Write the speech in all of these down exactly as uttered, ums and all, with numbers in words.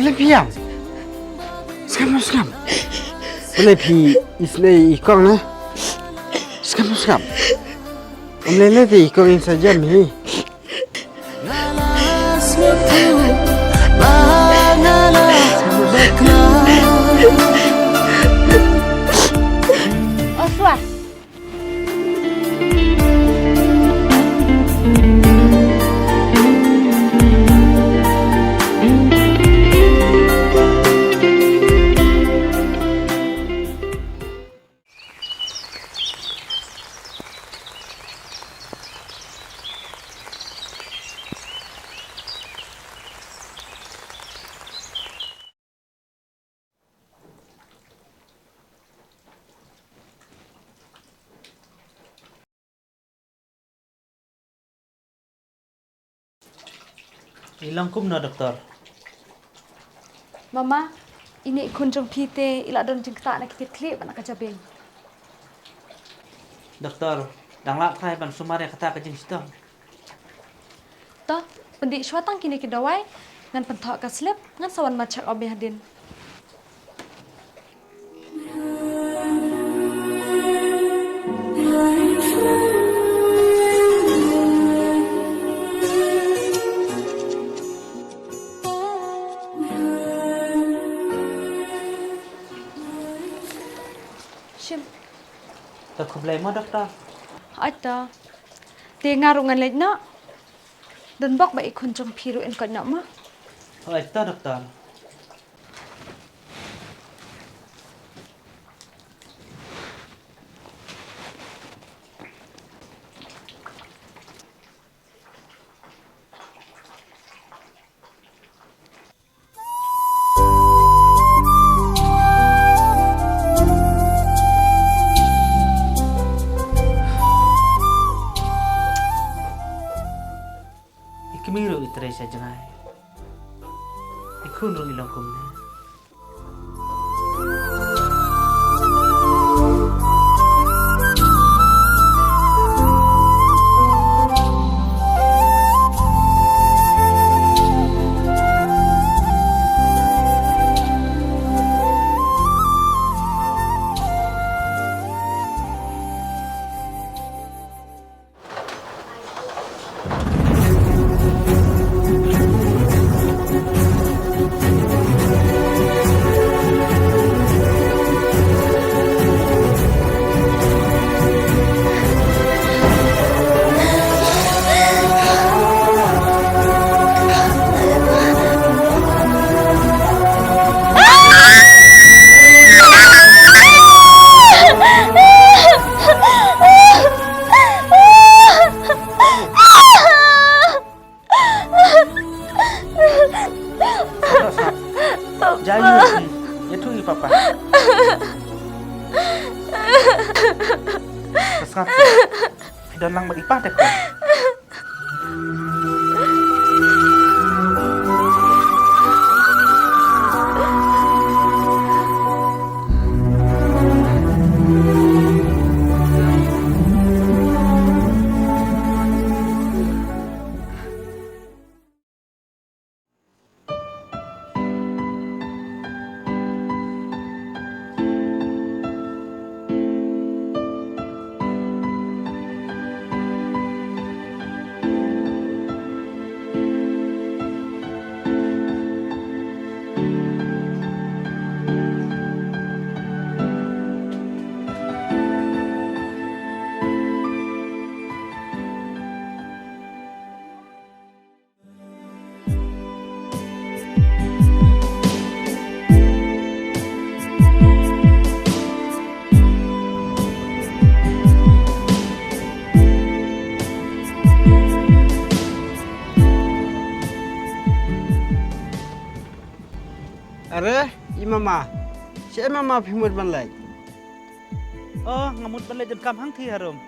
Phi ïam. Skhem, skhem. Balei phi isynei i kong ne? Skhem, skhem. Ym lei lei te i kong in sa jem hi. I long kumno, doktor? Mama, ine i khun jong phi te i la don jingktah na ki tied khlieh bad na ka jabieng. Doktor, dang lah trai ban sumar ïa kata ka jingshitom. To, pyndih shuwa tang kine ki dawai, ngan pynthoh ka slip, ngan sa wan ma check up biang hadien. Shim. To khublei mo, doktor. Hooid to. Te nga ruh ngan leit noh. Don bok ba i khun jong phi ruh yn koit noh mo. Hooid to, doktor. I kmie ruh i trei sha jngai. I khun ruh i long kumne. Sngap, sngap. Papa. Ja ïa phi. Ïathuh ïa papa. Sngap, sngap. Phi don lang bad i pa te ko. Are, i mama. Shaei mama phi mut ban leit? Oh, nga mut ban leit donkam hangtei harum.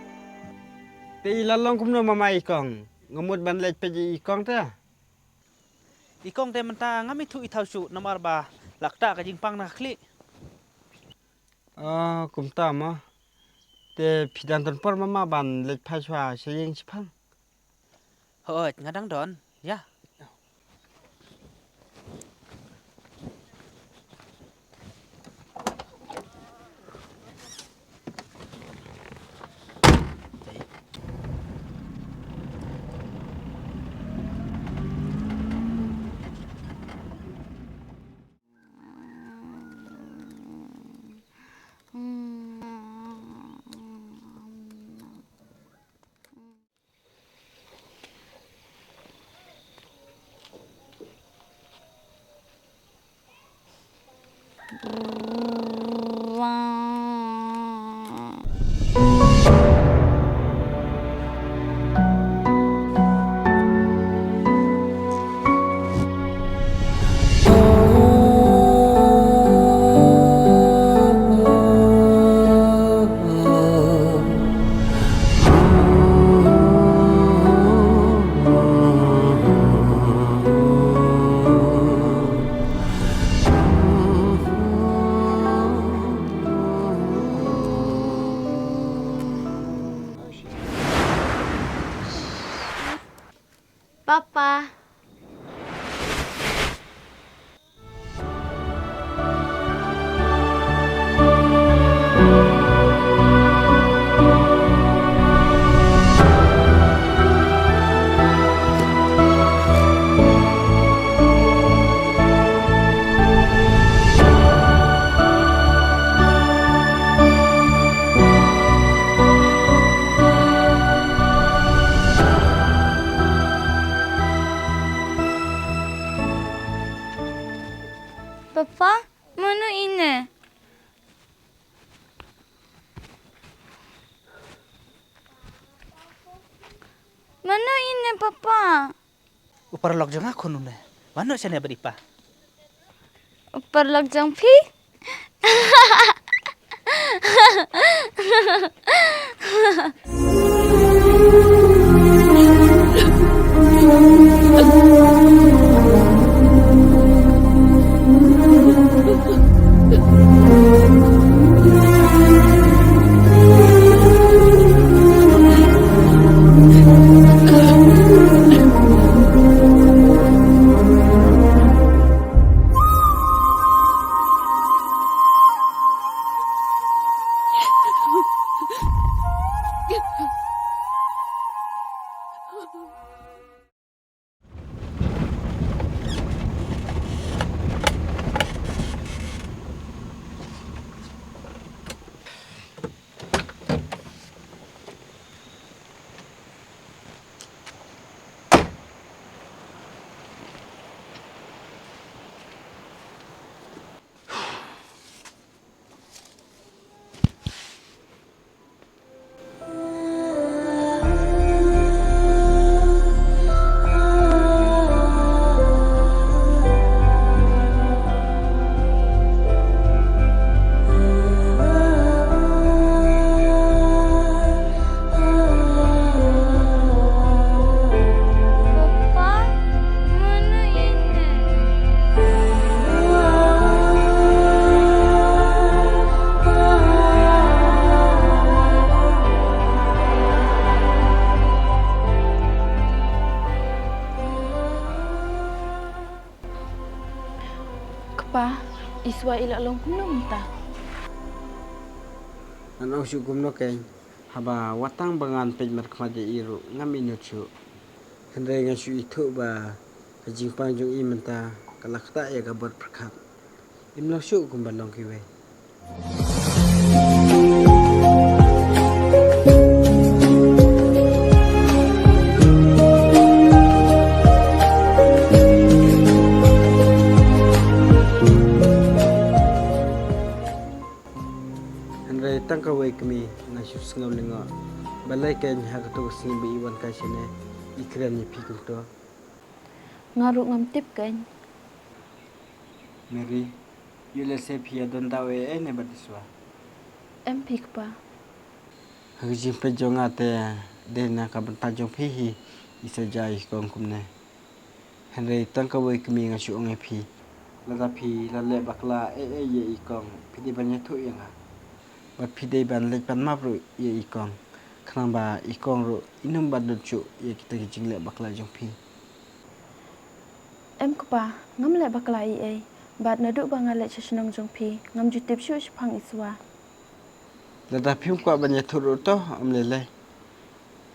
Te i la long kumno mama i kong? Nga mut ban leit peit ïa i kong te. I kong te mynta ngam ithuh ithaw shuh namar ba la ktah ka jingpang na ka khlieh. Ah, kumta mo. Te phi dang don por mama ban leit phai shuwa sha ïing shiphang? Hooid, nga dang don. Ïa. Papa. Papa, mano ine? Mano ine, Papa? U paralok jong nga khun une. Wan noh shane bad i pa. U paralok jong phi? Papa, mano ine? Kpa, i Swa i la long kumno mynta? Ngan ong shuh kumno keiñ, haba wat tang ba ngan peit markhmat ïa i ruh ngam ithuh shuh. Hynrei nga shu ithuh ba ka jingpang jong i mynta ka la ktah ïa ka bor pyrkhat. Im long shuh kumba long kiwei. Hynrei tang kawei kmie nga shu sngew lyngngoh. Balei keiñ ha kato ka sngi ba i wan kai shane i kren ïa phi kumto? Nga ruh ngam tip keiñ. Mary, ïoh lehse phi ïa don daw ei ei ne bad i Swa? Em phi kpa. Ha ka jingpeit jong nga te dei na ka bynta jong phi hi i sa jia i kong kumne. Hynrei tang kawei kmie nga shu ong ïa phi. Lada phi la leh bakla ei ei ïa i kong phi dei ban ïathuh ïa nga. Bad phi dei ban leit pan map ruh ïa i kong. Khnang ba i kong ruh in ym bad lut shuh ïa kita ki jingleh bakla jong phi. Em kpa, ngam leh bakla ei ei. Bad naduh ba nga leit sha shnong jong phi ngam ju tip shuh shaphang i Swa. Lada phim kwah ban ïathuh ruh to ym lei lei.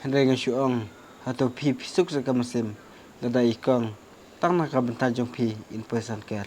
Hynrei nga shu ong, hato phi phi suk sa ka mynsiem lada i kong tang na ka bynta jong phi in poi san ker.